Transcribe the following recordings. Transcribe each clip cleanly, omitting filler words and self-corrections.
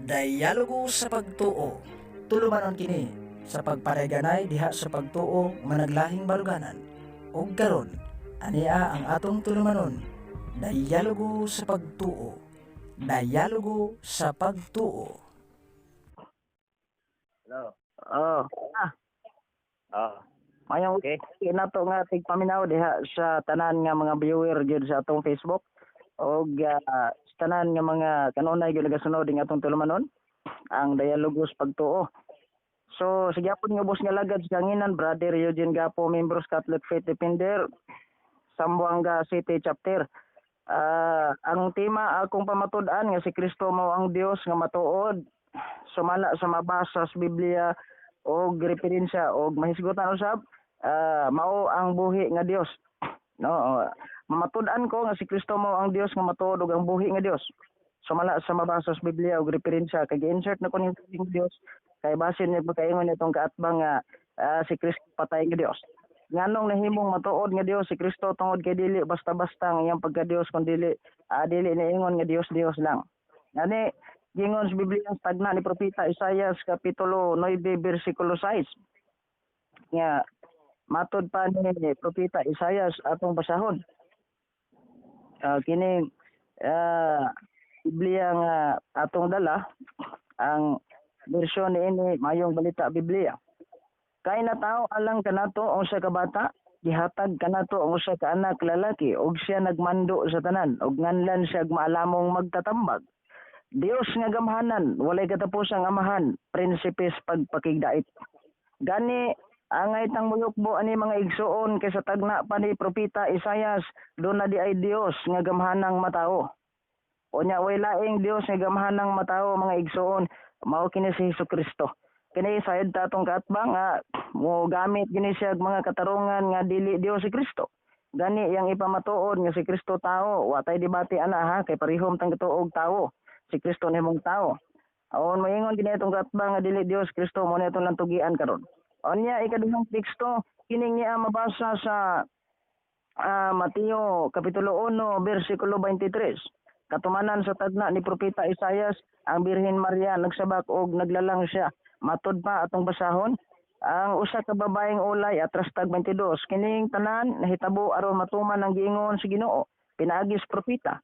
Dialogo sa pagtuo. Tulumanon kini sa pagparayganay diha sa pagtuo managlahing baruganan. Og karon, ania ang atong tulumanon. Dialogo sa pagtuo. Dialogo sa pagtuo. Hello. Oh, Ah, mayong nato nga tigpaminaw diha sa tanan nga mga viewer gyud sa atong Facebook og sa tanan nga mga kanunay gyud nagasunod ning atong tulumanon, ang Dialogos Pagtuo. So sige gyapon nga ubos nga lagad sa kanginan, Brother Eugene Gapo, members Catholic Faith Defender, Zamboanga City Chapter. Ang tema akong pamatud-an nga si Kristo mao ang Dios nga matuod sumala sa mabasa sa Biblia og referensya og mahisgutan usab, mao ang buhi nga Dios. No, mamatud-an ko nga si Kristo mao ang Dios nga matuod ug ang buhi nga Dios. Sumala sa mabasa sa Biblia og referensya kay gi-insert na ko ning buhi nga Dios kay basin ni pagkaingon nitong kaatbang nga si Kristo patay nga Dios. Nganong nahimong matuod nga Dios si Kristo? Tungod kay dili basta-basta ang iyang pagka-Dios, kun dili dili niingon nga Dios Dios lang. Ngani gingon sa Biblia ang tagna ni Propeta Isaias kapitulo 9 bersikulo 6 nga matod pa ni Propeta Isaias, atong basahon. Kini Biblia nga atong dala, ang bersyon niini Maayong Balita Biblia. Kay natawo alang kanato ang usa ka bata, gihatag kanato ang usa ka anak lalaki, ug siya nagmando sa tanan, ug nganlan siya maalamong magtatambag, Dios nga gamhanan, walay katapusang Amahan, Prinsipe sa pagpakigdait. Gani angay tang muyukbo ani, mga igsuon, kay sa tagna pa ni Propeta Isayas duna diay Dios nga gamhanang matawo. Unya way laing Dios nga gamhanang matawo, mga igsuon, mao kini si Hesus Kristo. Kini sayod ta atong kaatbang nga mo gamit gini siya og mga katarungan nga dili Dios si Kristo. Gani yang ipamatuod nga si Kristo tao, wa tay debate ana ha, kay parehom tang katuog tao. Si Kristo nahimong tao. Aon moingon kini atong kaatbang nga dili Dios Kristo, mo ni atong lantugian karon. Unya ikaduhang teksto kining niya mabasa sa Mateo kapitulo 1 bersikulo 23. Katumanan sa tagna ni Propeta Isayas, ang Birhen Maria nagsabak og naglalang siya. Matod pa atong basahon ang usa ka babaeng ulay, atras tag 22. Kining tanan nahitabo aron matuman ang giingon sa Ginoo pinaagi sa propeta.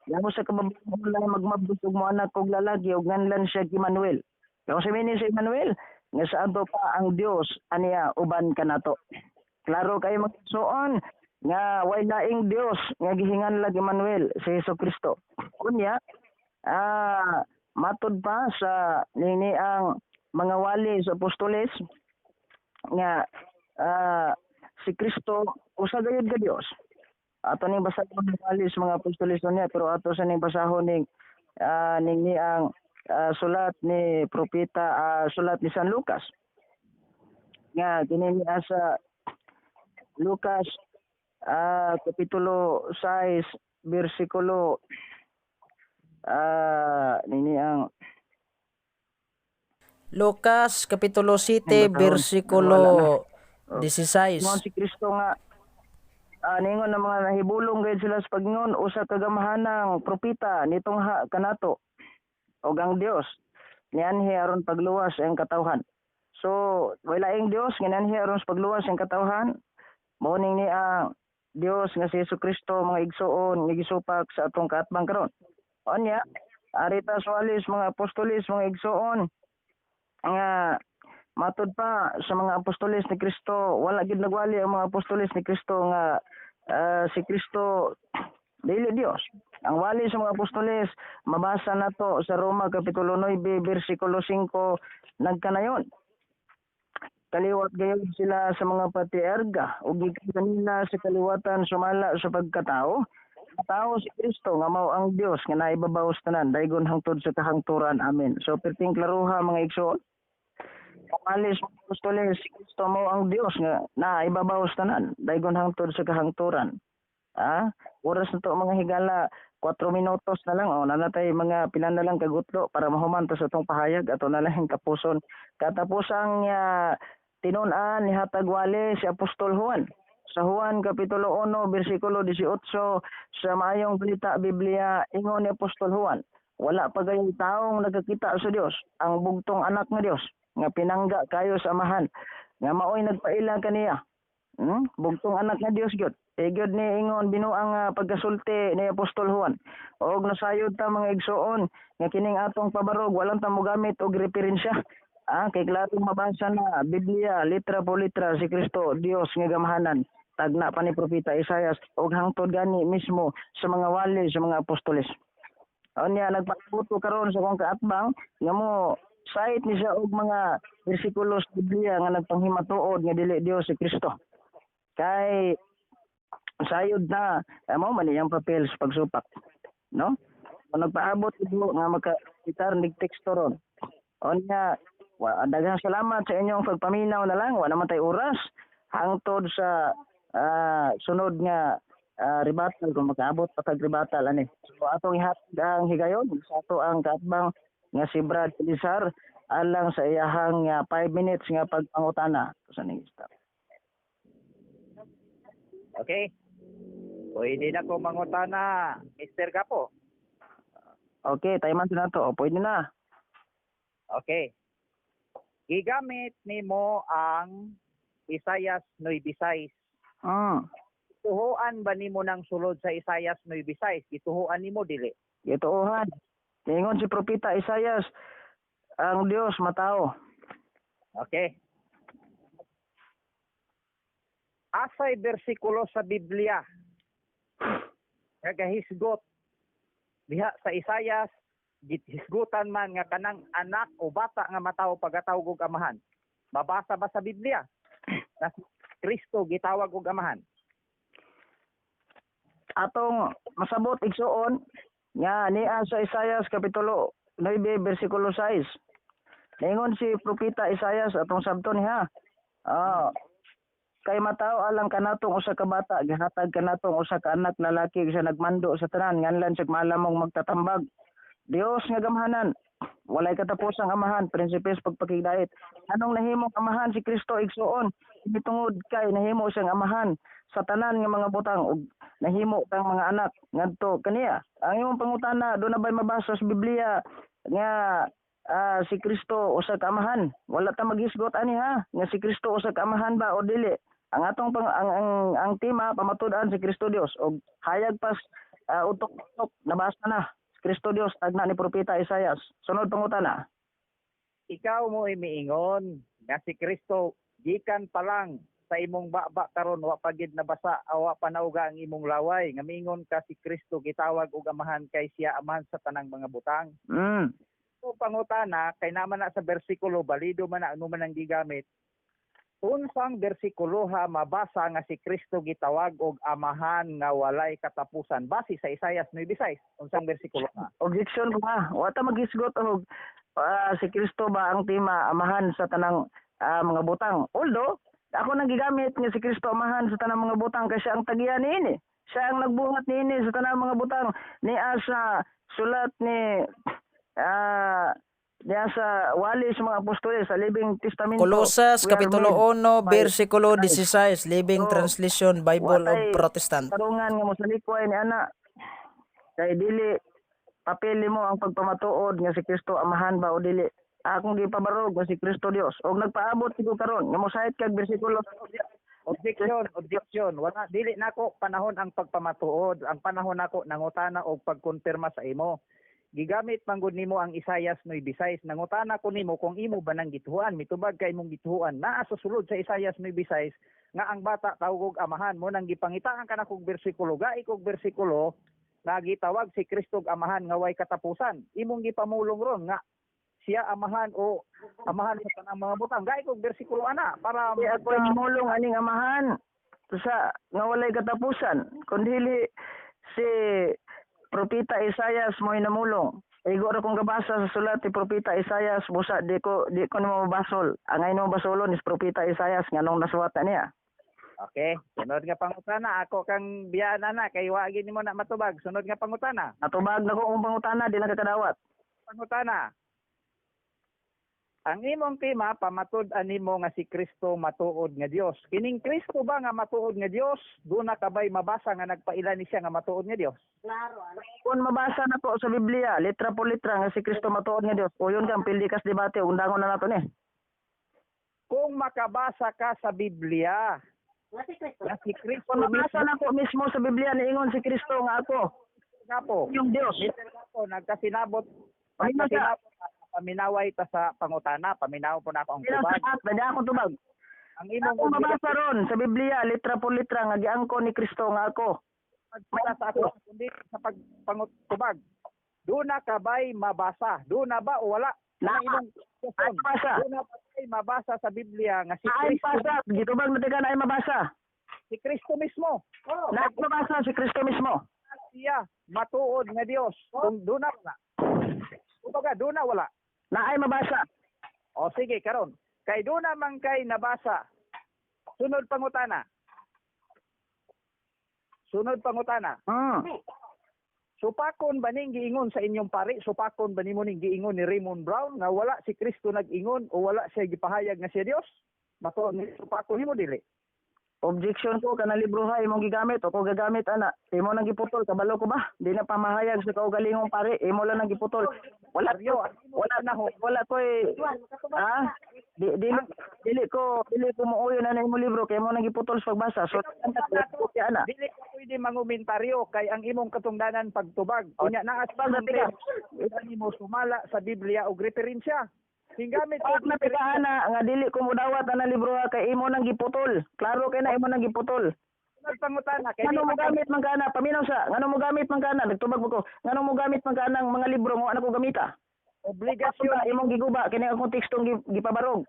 Yang usa ka babaeng ulay magmabdos og moanak og lalaki ug nganlan siya Emmanuel. Kung sa meaning sa Emmanuel nga sa adto pa ang Dios aniya uban kanato. Klaro kayo, mga igsoon, nga way laing Dios nga gihinganlag Emmanuel, si Hesus Kristo. Unya matod pa sa nini ang mga wali sa apostoles nga si Kristo usa gayud ka Dios. Ato ning basahon ng wali sa mga apostoles niya, pero ato sa ning basahon ning ni ang sulat ni propeta, sulat ni San Lucas nga kini niya sa Lucas kapitulo 6 bersikulo nini ang Lucas kapitulo 7 Basahon. bersikulo Wala. 16. Ingon si Kristo nga ningon ng mga nahibulong gayud sila sa pag-ingon, usa ka gamhanang propeta nitungha kanato ug ang Dios nianhi aron pagluwas ang katawhan. So wala Dios nga nianhi aron sa pagluwas ang katawhan, mao ning ni ang Dios nga si Hesus Kristo, mga igsuon, nga gisupak sa atong kaatbang karon. Unya arita sa walis mga apostoles, mga igsuon, nga matod pa sa mga apostoles ni Kristo, wala gid nagwali ang mga apostoles ni Kristo nga si Kristo dili Dios. Ang wali sa mga apostoles mabasa nato sa Roma kapitulo 9 bersikulo 5, nagkanayon. Kaliwat gayud sila sa mga patriarka ug gikan kanila sa kaliwatan sumala sa pagkatao. Tao si Kristo nga mao ang Dios nga naibabaw sa tanan daygon hangtod sa kahangturan. Amen. So perting klaruha, mga igsoon. Ang wali sa mga apostoles, si Kristo mao ang Dios nga naibabaw sa tanan daygon hangtod sa kahangturan. Oras na to, mga higala, 4 minutos na lang. O, nanatay mga pila na lang kagutlo para mahuman to sa itong pahayag. Ato na lang tapuson. Katapusang tinun-an nihatag wali si Apostol Juan. Sa Juan Kapitulo 1, versikulo 18 sa Maayong Balita Biblia, ingon ni Apostol Juan, Wala pa gayud taong nagakita sa Dios, ang bugtong anak nga Dios nga pinangga kayo sa Amahan, nga maoy nagpaila kaniya. Bugtong anak nga Dios gyud. E gyud ni ingon binuang pagkasulti ni Apostol Juan. Og nasayod ta, mga igsoon, nga kining atong pabarog walang ta mogamit og referensya. Kay klarong mabasa na Biblia, litra po litra, si Kristo Dios nga gamhanan. Tagna pa ni Propeta Isayas og hangtod gani mismo sa mga wali sa mga apostoles. Unya nagpabuto karon sa akong kaatbang nga mo cite ni siya og mga bersikulo sa Biblia nga nagpanghimatuod nga dili Dios si Kristo. Kay sayod na mao man iyang papel sa pagsupak, no? Kung nagpaabot ito nga makakitar nig teksto ron. Unya wa, daghang salamat sa inyong pagpaminaw na lang, wa naman tay oras hangtod sa sunod nga rebuttal, kung makaabot pa tag rebuttal ani. So atong ihatag ang higayon sa ato ang kaatbang nga si Brad Elizar alang sa iyahang 5 minutes nga pagpangutana. Sa ning stop. Okay. Pwede na ko mangutana, Mr. Gapo. Okay, time na to. O, pwede na. Okay. Gigamit nimo ang Isayas 9:6. Tuhuan ba nimo ng sulod sa Isayas 9:6? Gituhuan nimo, dili? Gituohan. Ingon si Propeta Isayas, ang Dios matao. Okay. Asay bersikulo sa Biblia nga gahisgot diha sa Isayas, gihisgutan man nga kanang anak o bata nga matawo pagatawag og Amahan? Mabasa ba sa Biblia na si Kristo gitawag og Amahan? Atong masabot, igsuon, nga niya sa Isayas kapitulo 9 bersikulo 6. Ningon si Propeta Isayas, atong sabton ha. Kay matao alang kanatong usa ka bata, gihatag kanatong usa ka anak lalaki, siya nagmando sa tanan, nganlan siya malamong magtatambag. Dios nga gamhanan, walay katapusang Amahan, prinsipe sa pagpakigdait. Anong nahimong Amahan si Kristo, igsuon? Tungod kay nahimo siyang Amahan sa tanan nga mga butang ug nahimo kang mga anak ngadto kaniya. Ang imong pangutana, do na ba'y mabasa sa Biblia nga si Kristo usa ka Amahan? Wala ta maghisgot ani ha, nga si Kristo usa ka Amahan ba o dili. Ang atong pang, ang tema, pamatud-an si Kristo Dios, og hayag pas utok-utok nabasa na si Kristo Dios, tagna ni Propeta Isayas. Sunod pangutana. Ikaw mo miingon nga si Kristo gikan pa lang sa imong baba karon wa pa gid nabasa, awa pa nauga ang imong laway, nga miingon ka si Kristo gitawag og Amahan kay siya Amahan sa tanang mga butang. So pangutana, kay naman na sa bersikulo, balido man na ano man ang gigamit. Unsang bersikulo ha mabasa nga si Kristo gitawag og Amahan nga walay katapusan base sa Isayas 9:6? Unsang bersikulo ha? Objection ko ha. Wa ta maghisgot og si Kristo ba ang tema Amahan sa tanang mga butang. Although ako nang gigamit nga si Kristo Amahan sa tanang mga butang kay siya ang tagiya niini. Siya ang nagbuhat niini sa tanang mga butang niya sa sulat ni niya sa wali sa mga apostoles sa Living Testamento. Colosas We are kapitulo made 1 by bersikulo Christ. 16, Living So, Translation Bible of watay Protestant. tarungan nga mosalikway ni ana kay dili papel mo ang pagpamatuod nga si Kristo Amahan ba o dili. Akong gipabarog nga si Kristo Dios og nagpaabot ko karon nga mosahit kag bersikulo. Objection, objection. Wala, dili nako panahon ang pagpamatuod. Ang panahon nako nangutana og pagkumpirma sa imo. Gigamit man gud nimo ang Isayas 9:6. Nangutana ko nimo kung imo ba nang gituhuan. Mitubag kay imong gituhuan. Naa sa sulod sa Isayas 9:6 nga ang bata tawag og Amahan mo nang gipangitaan ka nakog bersikulo. Gai kog bersikulo nga gitawag si Kristo og Amahan nga way katapusan. Imong gipamulong ron nga siya Amahan o Amahan sa tanang mga butang. Gai kog bersikulo ana para Di ako himulong aning Amahan sa nga walay katapusan, kundi si Propeta Isayas mo'y namulong. Igo ra kong gabasa sa sulat ni Propeta Isayas, busa di ko nimo mabasol. Ang ay nimo basolon is Propeta Isayas nganong nasuwat na niya. Okay, sunod nga pangutana, ako kang biyaan ana kay wa gyud nimo na matubag. Sunod nga pangutana. Natubag na ko ang pangutana, di na kakadawat. Pangutana. Ang imong tema, pamatud-an nimo nga si Kristo matuod nga Dios. Kining Kristo ba nga matuod nga Dios, duna ka bay mabasa nga nagpaila ni siya nga matuod nga Dios? Kung mabasa na po sa Biblia, litra po litra nga si Kristo matuod nga Dios, uyon kang pildi kas debate, undangon na nato ni. Kung makabasa ka sa Biblia, na si Kristo Kung mabasa mismo na po mismo sa Biblia niingon si Kristo nga ako, nga po. yung Dios. Mr. Gapo, nagkasinabot, Paminaw sa, nagkasinabot, paminaway ta sa pangutana, paminaw po na ako ang paminaw tubag. sa at, dada akong tubag. Ang imong Kung mabasa ron sa Biblia, litra po litra nga giangko ni Kristo nga ako. Pagpasa sa ako, kundi sa pagpangutubag. Doon na ka ba'y mabasa? Doon na ba o wala? Na- Ang imong question. Ay, mabasa. Doon na ba kay mabasa sa Biblia nga si Ay Kristo, mabasa, gitubag na tika na ay mabasa. si Kristo mismo? Na ay mabasa si Kristo mismo. Siya matuod nga Dios. Kung doon na wala. Kumbaga, doon na wala. Na ay mabasa. O sige, karon. Kay doon naman kay nabasa. Sunod pangutana. Sunod pangutana. Supakon ba ning giingon sa inyong pari? Supakon ba nimo ning giingon ni Raymond Brown nga wala si Kristo nag-ingon o wala siya gipahayag nga siya Dios? Matuod ni supakon nimo dili. Objection ko kana libro ha imong gigamit o ko gagamit ana. Imo nang giputol, kabalo ko ba? Di na pamahayag sa kaugalingong pare, imo lang nang giputol. Wala Aryo, ang imong wala panahon. Wala ko eh. Ha? Di dili dili ko muuyon ana imo libro kay imo nang giputol sa pagbasa. So kopya ana. Dili ka pwede mangumentaryo kay ang imong katungdanan pagtubag. Unya naa sa Tubag na tika. nimo sumala sa Biblia og referensya. Hinggamit Tubag og na tika ana nga dili ko modawat ana libro ha kay imo nang giputol. Klaro kay na imo nang giputol. Sunod pangutana kay di Ngano mo man ka- gamit man kana paminaw sa ngano mo gamit man kana nagtubag mo ko. Ngano mo gamit man kana ang mga libro mo ana ko gamita. obligasyon Asa imong giguba kini akong tekstong gipabarog.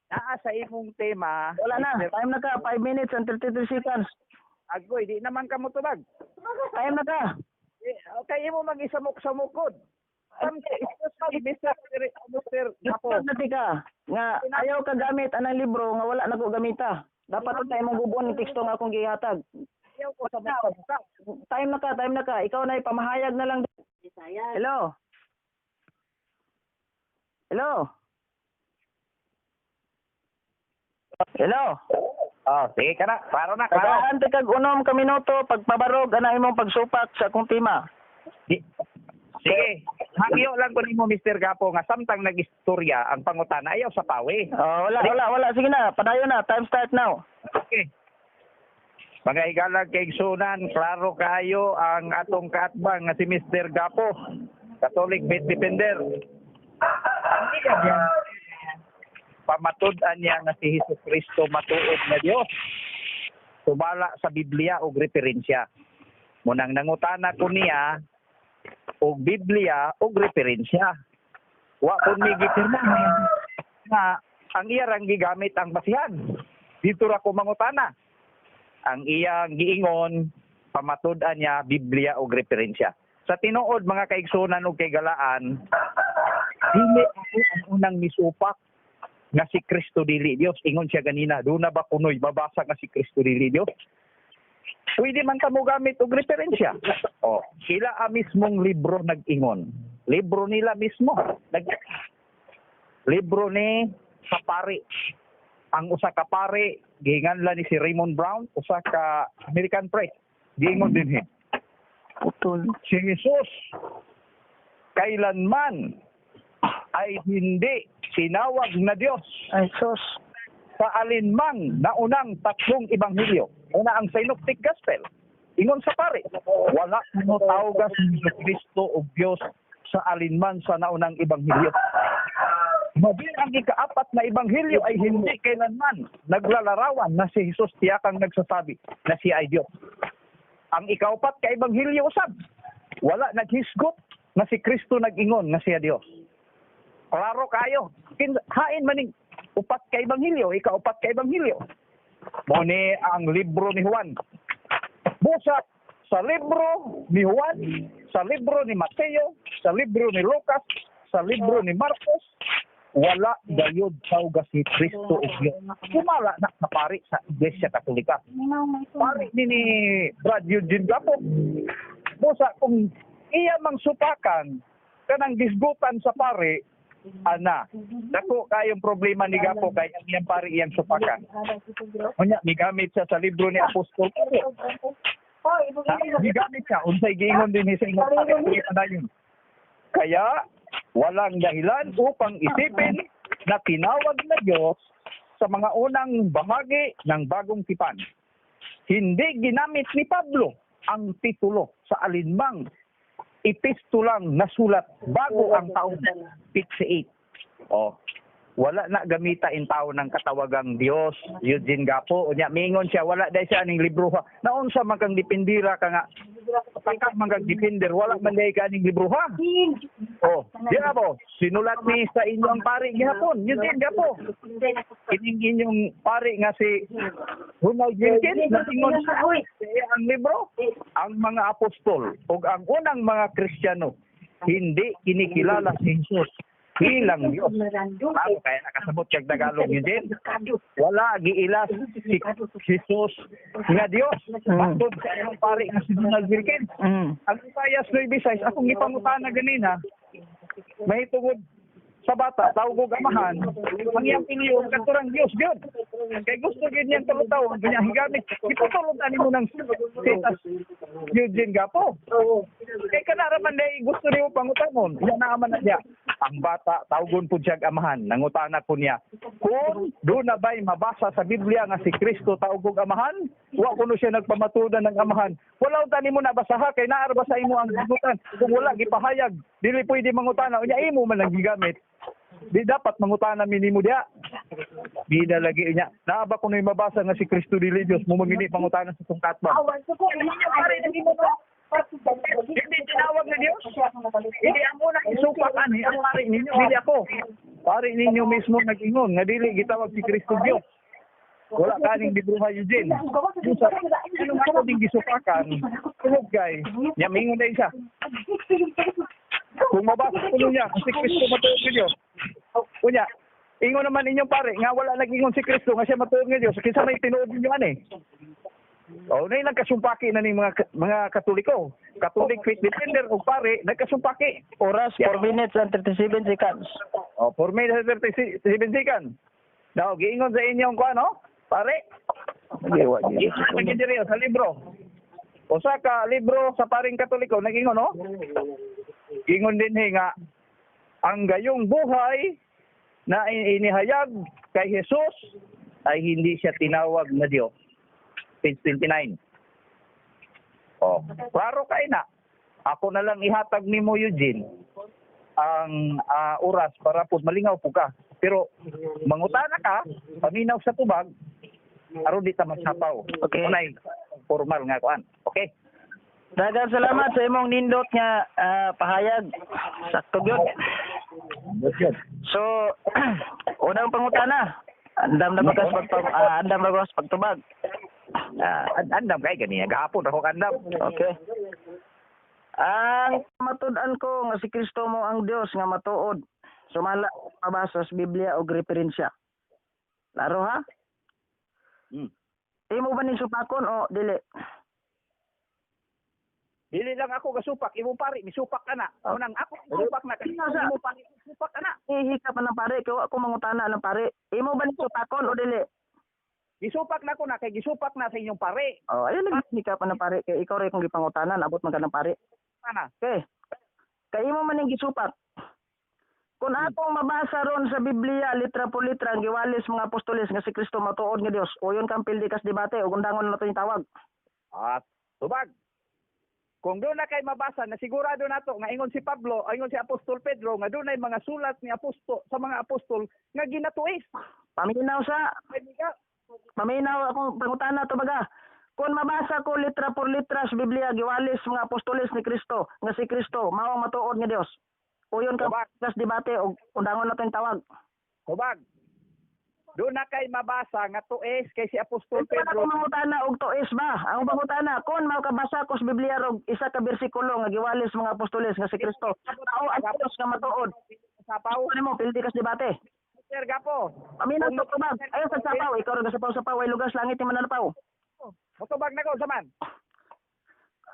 naa sa imong tema. Wala na, Mr. time na ka 5 minutes and 33 seconds. Agoy, di naman ka motubag. Time na ka. Eh, kay imo mag-isamok-samokod. Excuse me, Mr. Mr. Gapo. Tubag na tika nga ayaw ka gamit anang libro nga wala na ko gamita. Dapat unta imong gubon ang teksto nga akong gihatag. Ayaw ko samok-samoka. Time na ka, time na ka. Ikaw na pamahayag na lang. Hello. Hello. Hello. Oh, sige ka na. Klaro na, klaro. Tagaan ti kag unom ka minuto pagpabarog ana imong pagsupak sa akong tema. Sige. Hangyo lang ko nimo Mr. Gapo nga samtang nag-istorya ang pangutana ayaw sa pawi. Oh, wala, wala, wala. Sige na, padayon na. Time start now. Okay. Mga higalag kay Igsunan, klaro kayo ang atong kaatbang nga si Mr. Gapo, Catholic Faith Defender. Ang iya niya, pamatud-an niya nga si Hesus Kristo matuod na Dios. Sumala sa Biblia og referensya. Munang nangutana ko niya og Biblia og referensya. Wa pud mi gipirmahan nga ang iya rang gigamit ang basihan. Dito ra ko mangutana. Ang iyang giingon pamatud-an niya Biblia og referensya. Sa tinuod mga kaigsunan ug kaigalaan, dili ako ang unang misupak nga si Kristo dili Dios. Ingon siya ganina, doon na ba kunoy babasa nga si Kristo dili Dios? Pwede man ka mo gamit og referensya. O, sila ang mismong libro nag-ingon. Libro nila mismo. Libro ni sa pari. Ang usa ka pari, giinganla ni si Raymond Brown, usa ka American priest. Giingon din he. Putol. Si Jesus kailanman ay hindi sinawag na Diyos Ay, sus. sa alinmang naunang tatlong ebanghelyo. Una ang Synoptic Gospel. Ingon sa pare, wala mo tawga si Hesus Kristo o Diyos sa alinman sa naunang ebanghelyo. Maging ang ikaapat na ebanghelyo ay hindi kailanman naglalarawan na si Jesus tiyakang nagsasabi na siya ay Diyos. Ang ikaupat ka ebanghelyo usab, wala naghisgot na si Kristo nag-ingon na siya Diyos. Klaro kayo. Hain maning upat ka ebanghelyo, ikaupat ka ebanghelyo. Mo ni ang libro ni Juan. Busa sa libro ni Juan, sa libro ni Mateo, sa libro ni Lucas, sa libro ni Marcos, wala gayod tawga si Kristo og Dios. Sumala na sa pari sa Iglesia Katolika. Pari ni Brad Eugene Gapo. Busa kung iya mang supakan kanang disgutan sa pari, ana, dako kayong problema ni Gapo kay ang iyang pari iyang supakan. Unya, migamit siya sa libro ni Apostol Pedro. Ha? Gigamit siya. Unsay giingon din sa inyong pare padayon. Kaya walang dahilan upang isipin na tinawag na Diyos sa mga unang bahagi ng Bagong Tipan. Hindi ginamit ni Pablo ang titulo sa alinmang epistolang nasulat bago ang taong 58. Oh, wala na gamita in tao ng katawagang Dios, Eugene Gapo. Unya mingon siya, wala dai siya aning libro ha. Naunsa man kang dipindira ka nga, taka man kang dipender, wala man dai ka aning libro ha. Oh, di na po, sinulat ni sa inyo ang pari gihapon, Eugene Gapo. Kining inyong pari nga si Ronald Jenkins, naingon siya sa iyang libro, ang mga apostol ug ang unang mga Kristiyano hindi kinikilala si Jesus bilang Diyos. Klaro, kaya nakasabot kag Tagalog, Eugene. Wala giilas si Jesus nga Diyos. Matod sa inyong pari nga si Donald Wilkins. Ang Isaias 9:6, akong gipangutana ganina, may tungod sa bata, tawag og amahan, ang iyang piliyon, katurang Diyos gyud. Kay gusto gyud niyang talutaw, ang kanyang higamit, iputulog ani mo ng sitas Eugene Gapo. Kay kanara man day gusto nimo pangutanon, iya na man na siya. Ang bata, tawgon pud siyang amahan, nangutana ko niya. Kung do na ba'y mabasa sa Biblia nga si Kristo tawag og amahan, wa kuno siya nagpamatudan ng amahan. Wala unta nimo nabasaha kay naa ra ba sa imo ang sagutan. Kung wala gipahayag, dili pwede mangutana, unya imo man ang gigamit. Di dapat mangutana minimo diha. Bida lagi niya. Naa ba kuno mabasa nga si Kristo dili Dios mo mangini pangutana sa tungkat ba? Hindi tinawag na Dios. Hindi amo na isupak ani ang pari ninyo, dili ako. Pari ninyo mismo nag-ingon nga dili gitawag si Kristo Dios. Wala kaning libro ha, Eugene. Yung sa anong ako ding gisupakan, tungod kay nya mingon din siya. Kung mabasa ko niya, si Kristo matuod nga Dios. Unya, ingon naman inyong pare nga wala nag-ingon si Kristo nga siya matuod nga Dios. Kinsa may tinuod ninyo ani? Oh, nay nagkasumpaki na ning mga Katoliko. Catholic faith defender og pare nagkasumpaki. Oras 4 minutes and 37 seconds. Oh, 4 minutes and 37 seconds. Now, giingon sa inyong kuan, no? Pare. Giwa gyud. Giingon diri sa libro. Usa ka libro sa paring Katoliko nag-ingon, no? Ingon din he nga ang gayong buhay na inihayag kay Jesus ay hindi siya tinawag na Diyos. Page 29. Oh, klaro kay na. Ako na lang ihatag nimo, Eugene, ang oras para pud malingaw po ka. Pero mangutana ka, paminaw sa tubag, aron di ta masapaw. Okay. Unay formal nga kuan. Okay. Daghang salamat sa imong nindot nga pahayag. Sakto gyud. So, unang pangutana. Andam na bagas andam na bagas pagtubag. Andam kay ganiya gahapon ra ko andam. Okay. Ang matud-an ko nga si Kristo mo ang Dios nga matuod. Sumala mabasa sa Biblia og referensya. Laro ha? Imo ba ning supakon o dili? Dili lang ako gasupak, imo pare misupak ka na. Unang ako misupak na kay imo pare misupak ka na. Ihika pa ng pare kay wa ko mangutana ng pare. Imo ba ning supakon o dili? Gisupak na ko na kay gisupak na sa inyong pare. Oh, ayun naghika pa ng pare kay ikaw ra akong gipangutanan, abot man ka ng pare. Ana. Okay. Kay imo man ning gisupak. Kung atong mabasa ron sa Biblia litra por litra ang giwalis mga apostoles nga si Kristo matuod nga Dios, uyon kang pildi kas debate ug undangon na to yung tawag. At tubag. Kung doon na kay mabasa na sigurado nato nga ingon si Pablo, ingon si Apostol Pedro nga doon ay mga sulat ni apostol sa mga apostol nga ginatuis. Paminaw sa paminaw akong pangutana to baga. Kung mabasa ko litra por litra sa Biblia giwalis mga apostoles ni Kristo nga si Kristo mao ang matuod nga Dios. Uyon kang Tubag. kas debate ug undangon na to yung tawag. Tubag. Doon na kay mabasa nga tuis kay si Apostol Wala Pedro. ko mangutana og tuis ba? Ang pangutana kon mao kabasa ko sa Biblia rog isa ka bersikulo nga giwalis mga apostoles nga si Kristo mao ang Dios nga matuod. Sapaw. Ano mo pildi kas debate. Sir Gapo. Paminaw to tubag. Ayo sa sapaw, ikaw ra sapaw sapaw ay lugas langit ni mananapaw. Motubag na ko saman.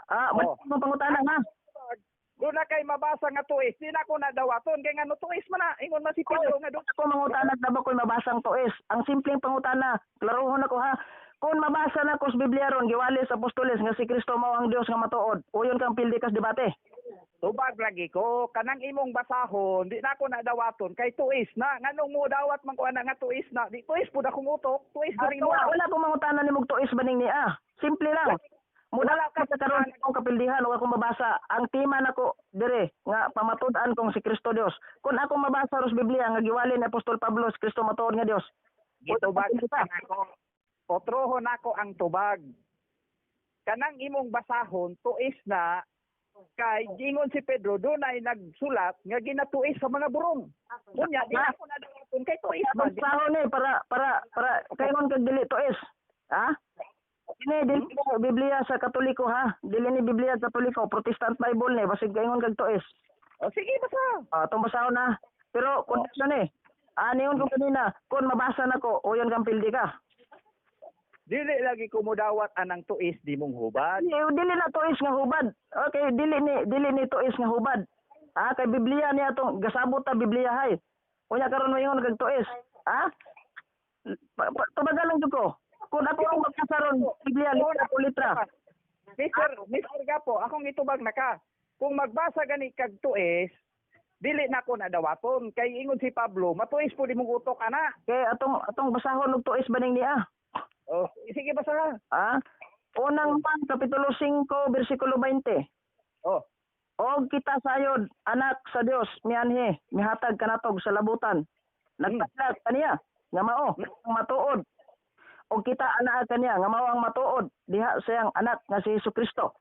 Ah, Oh. mo pangutana ha. Doon na kay mabasa nga tuis, di na ko nadawaton kay nga no tuis man na ingon man si Pedro nga doon. Ako mangutana na ba ko'y mabasang tuis. Ang simpleng pangutana, klarohon ako ha. Kung mabasa na ko sa Biblia ron, giwali sa apostoles nga si Kristo mao ang Dios nga matuod. Uyon kang pildi kas debate. Tubag lagi ko kanang imong basahon, di na ako nadawaton kay tuis na. Nganong mo dawat man ko ana nga tuis na? Di tuis pud akong utok, tuis At rin mo. wala ko mangutana ni tuis baning niya. Simple lang. Muna Wala ka sa karon akong kapildihan o akong mabasa ang tema nako dire nga pamatud-an kong si Kristo Dios. Kung ako mabasa ros Biblia nga giwali ni Apostol Pablo si Kristo matuod nga Dios. Gitubag Kita. nako. Otroho nako ang tubag. Kanang imong basahon tuis na kay gingon si Pedro dunay nagsulat nga ginatuis sa mga burong. Unya di na ako nadawaton kay tuis man. Basahon ni para kayon kag dili tuis. Ha? Kini dili ni Biblia sa Katoliko ha. Dili ni Biblia sa Katoliko, Protestant Bible ni basig kayon kag tuis. O sige, basa. Ah, itong basahon na. Pero kung oh. Ni, ningon ko kanina, kung mabasa nako, uyon kang pildi ka. Dili lagi ko modawat anang tuis di mong hubad. Dili, dili na tuis nga hubad. Okay, dili ni tuis nga hubad. Ah, kay Biblia niya atong gasabot ta Biblia hay. Unya karon moingon kag tuis. Ha? Tubagan lang jud ko. Kung ako ang magkasaron, Biblia litra po litra. Mr. Gapo, akong itubag na ka. Kung magbasa gani kag tuis, dili na ako nadawaton kay ingon si Pablo, matuis po di mong utok ana. Kay atong atong basahon og tuis baning niya. Oh, sige, basa ha. Ah? Unang Juan kapitulo 5 bersikulo 20. Oh, Og kita sayod anak sa Dios mianhi mihatag kanatog sa labutan. Nagpadala kaniya nga mao ang matuod. Og kita anaa kaniya nga mao ang matuod diha siyang anak nga si Hesus Kristo.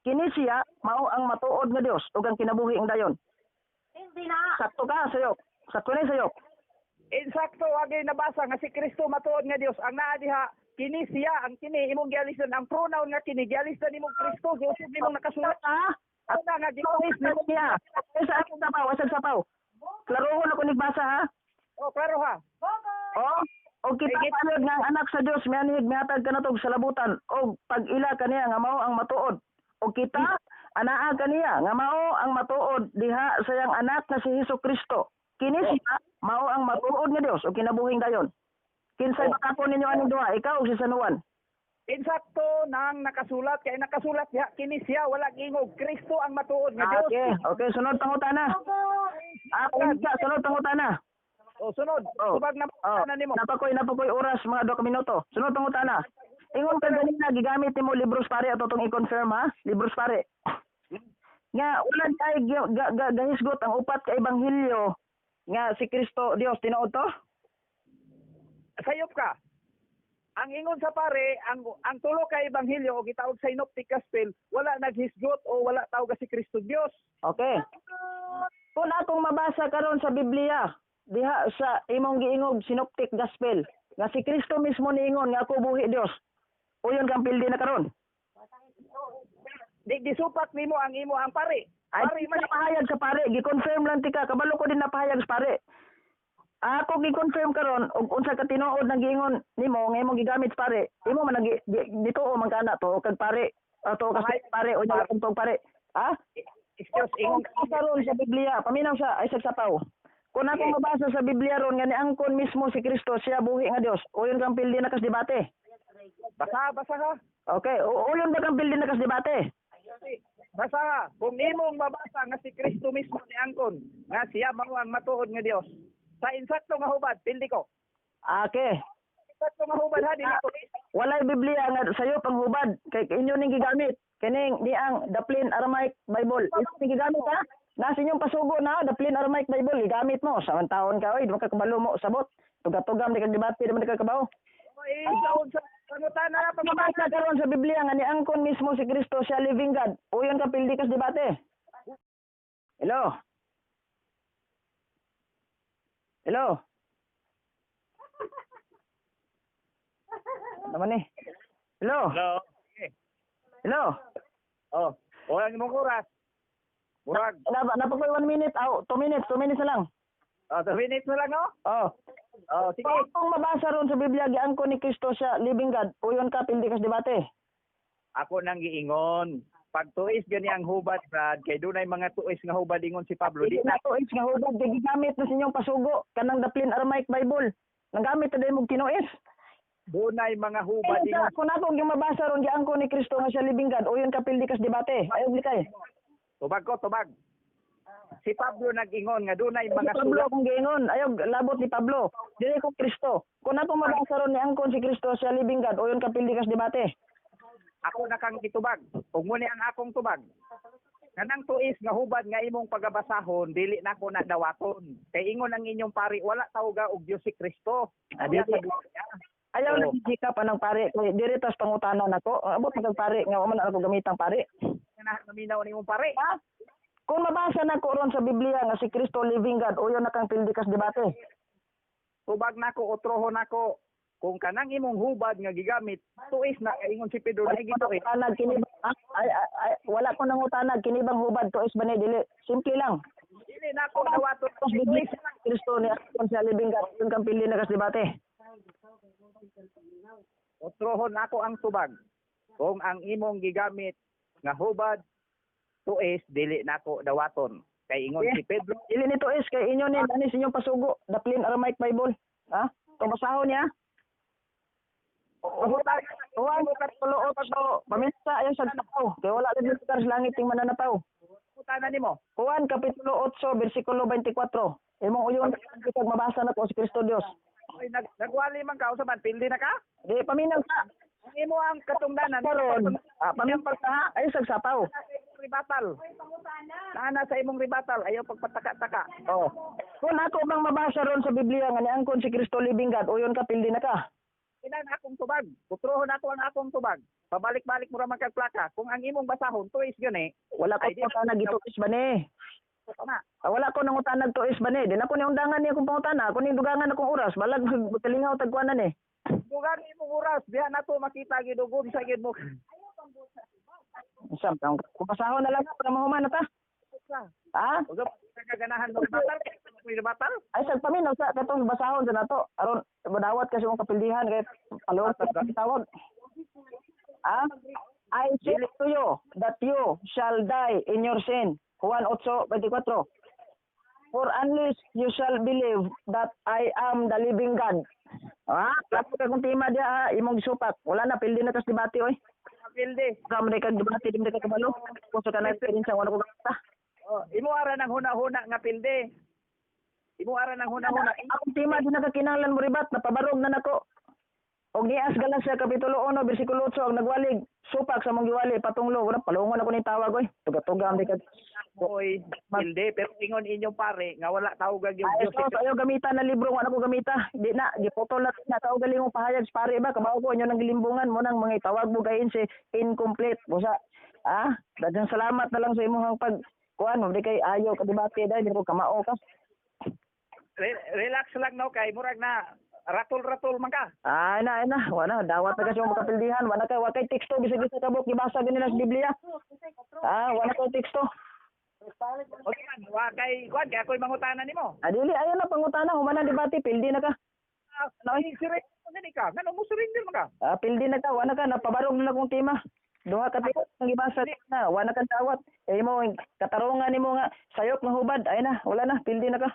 Kini siya mao ang matuod nga Dios ug ang kinabuhi ang dayon. Sakto ka sayop. Sakto ni sayop. Insakto agay nabasa nga si Kristo matuod nga Dios. Ang naa diha kini siya, ang kini imong gialisdan, ang pronoun nga kini gialisdan nimong Kristo, giusab nimong nakasulat. Ha? At nga gituis At nimo niya. Ay, sa akin sapaw, asag sapaw. Klarohon ako nigbasa ha. Oh, klaro ha. Oh, og kita palod nga ang anak sa Dios mianhig mihatag kanatog sa labutan og pag-ila kaniya nga mao ang matuod. Og kita anaa kaniya nga mao ang matuod diha sa iyang anak nga si Hesus Kristo. Kini siya mao ang matuod nga Dios ug kinabuhing dayon. Kinsay Oh. bakapon ninyo aning duha, ikaw o si San Juan? Insakto nang nakasulat kay nakasulat diha kini siya, wala ingog Kristo ang matuod nga Dios. Okay, okay, sunod pangutana. Ah, ka, sunod pangutana. Oh, sunod. Oh. Tubag na Oh, na nimo. napakoy oras mga 2 ka minuto. Sunod pangutana. Ingon ka ganina gigamit nimo libros pare ato tong i-confirm ha. Libros pare. Nga wala di ay gahisgot ang upat ka ebanghelyo nga si Kristo Dios tinuod to? Sayop ka. Ang ingon sa pare, ang tulo ka ebanghelyo o gitawag sa Synoptic Gospel, wala naghisgot o wala tawag si Kristo Dios. Okay. Kung akong mabasa karon sa Biblia diha sa imong giingog Synoptic Gospel nga si Kristo mismo niingon nga ako buhi Dios. Uyon kang pildi na karon. Di gisupak nimo ang imo ang pare. Ay, Pare di man napahayag sa pare, gi-confirm lang tika, kabalo ko din napahayag sa pare. Ako gi-confirm karon og unsa ka tinuod nang giingon nimo nga imong gigamit sa pare. Imo man ang dito man kana to kag pare, ato ka Pahayag. pare o nya tong pare. Ha? Excuse, ingon Ingon ka karon sa Biblia, paminaw sa ay sa sapaw. Kung ako mabasa sa Biblia ron nga niangkon mismo si Kristo siya buhi nga Dios, uyon kang pildi na kas debate. Basa, basa ka. Okay, uyon ba kang pildi na kas debate? Basa ka. Kung imong mabasa nga si Kristo mismo ni angkon, nga siya mao ang matuod nga Dios. Sa insakto nga hubad, pildi ko. Okay. Insakto nga hubad ha, dili ko. Walay Biblia nga sayo pang hubad kay inyo ning gigamit kining ni ang the plain Aramaic Bible. Inyo ning gigamit ha. Nasa inyong pasugo na the plain Aramaic Bible gigamit mo sa taon ka oy, di man ka kabalo mo sabot. Tugatugam di kag debate, di man ka kabaw. Eh, sa pangutana na pangutana. Mabasa karon sa Biblia nga niangkon mismo si Kristo siya living God. Uyon ka pildi kas debate. Hello. Hello. Naman eh. Hello. Hello. Hello. Oh, wala nimong oras. Murag. Napakoy 1 minute, aw, 2 minutes, 2 minutes na lang. Oh, 2 minutes na lang, no? Oh. Oh, sige. Kung mabasa ron sa Biblia giangkon ni Kristo siya living God, uyon ka pildi kas debate. Ako nang giingon. Pag tuis gani ang hubad, Brad, kay dunay mga tuis nga hubad ingon si Pablo. Di Dili na na tuis nga hubad kay gigamit na sa inyong pasugo kanang the plain Aramaic Bible. Nanggamit na dayong tinuis. Dunay mga hubad Ay, ingon kung ako yung mabasa ron giangkon ni Kristo nga siya living God, uyon ka pildi kas debate. Ayaw likay. Tubag ko, tubag. Si Pablo nag-ingon nga dunay Si mga Pablo sulat. akong giingon, ayaw labot ni Pablo. Dili ko Kristo. Kung ako mabasa ron niangkon si Kristo siya living God, uyon ka pildi kas debate. Ako na kang gitubag. Ug muni ang akong tubag. Kanang tuis nga hubad nga imong pagabasahon, dili nako na dawaton. Kay ingon ang inyong pari, wala tawga og Dios si Kristo. Ah, dili. Diya sa Biblia. Ayaw Oo. na gikap anang pare kay diri tas pangutana nako. Abot man kag pare nga wa man ako gamitang pare. Nga na naminaw nimong pare. Ha? Kung mabasa nako ron sa Biblia nga si Kristo living God, uyon na kang pildi kas debate. Tubag nako, otroho nako. Kung kanang imong hubad nga gigamit, tuis na kay ingon si Pedro Wala na ko gituis. nangutanag kini ba? Ah, ay, ay, ay, wala ko nangutanag kini bang hubad tuis ba ni dili? Simple lang. Dili nako dawaton. Tapos Biblia Kristo ni akon siya living God, uyon kang pildi na kas debate. Otrohon nako ang tubag. Kung ang imong gigamit nga hubad, tuis dili nako dawaton. Kay ingon si Pedro, Dili ni tuis kay inyo ni anis inyong pasugo, the Plain Aramaic Bible. Ha? Itong basahon niya. Juan kapitulo 8, paminsa ayon sa tao. Kay wala lagi lugar sa langit ting mananataw. Putana nimo. Juan kapitulo 8 bersikulo 24. Imong uyon kag mabasa na ko si Kristo Dios. Oy, nagwali man ka usa man pildi na ka? Di paminaw ka. Ang imo ang katungdanan. Karon, paminaw ka ha, ayon sa sapaw. Ribatal. Naana sa imong ribatal, ayaw pagpataka-taka. Oh. Kung ako bang mabasa ron sa Biblia nga niangkon si Kristo living God, uyon ka pildi na ka. Ilan akong tubag. Utrohon ako ang akong tubag. Pabalik-balik mo ra man kag plaka. Kung ang imong basahon tuis gyud eh. Wala ko Ay, di- pangutanag ituis ba ni? Na. Wala ko nangutanag tuis ba ni? Di na ko ni undangan niya akong pangutana, ako ni dugangan akong oras, balag magkalingaw tagkuanan eh. Dugang imong oras diha nato makita gidugon sa gid mo. Sam, kung basahon na lang para mahuman na ta. Ha? Usa ka ganahan mo ribatal, mo ribatal. Ay sa paminaw sa katong basahon sa nato. Aron madawat kasi mong kapildihan kay palor tawag. Ha? I say to you that you shall die in your sin. Juan 8:24. For unless you shall believe that I am the living God. Ha? Lapo ka kung tima diya ha, imong gisupak. Wala na pildi na kas debate oy. Pildi. Ka man kag debate di man ka kabalo. Kuso ka na experience wala ko gata. Oh, imo ara nang huna-huna nga pildi. Imo ara nang huna-huna. Akong tema di nakakinahanglan mo ribat, napabarog na nako. Og nias Galacia kapitulo 1 bersikulo 8 ang nagwalig supak sa mong giwali patunglo wala palungon ako ni tawag oy tuga-tuga ang di ka. Oy, pildi pero ingon inyong pare nga wala tawag yung Ay Diyos. sos ayaw gamita na libro nga ako gamita di na giputol na na tao galingong pahayag sa pare ba kabaw ko inyo nang gilimbungan mo nang mga itawag mo gayin si incomplete busa ah daghang salamat na lang sa imong pag kuan di kay ayo ka debate dai di ko kamao ka. Relax lang no kay murag na ratol-ratol man ka. Ay na, ay na, wala dawat na kasi mo makapildihan, wala kay wa kay teksto bisag isa ka buok gibasa gani na sa Biblia. Ah, wala kay teksto. Okay man, wa kay kuan kay ako'y mangutana nimo. Ah, dili ayo na pangutana human ang debate, pildi na ka. Ah, ay, surrender mo gani ka. Ngano mo surrender man ka? Ah, pildi na ka, wala ka napabarog na akong tema. Duha ka tiok ang gibasa na, wala kang dawat. Eh mo katarungan nimo nga sayop nga hubad, ay na, wala na, pildi na ka.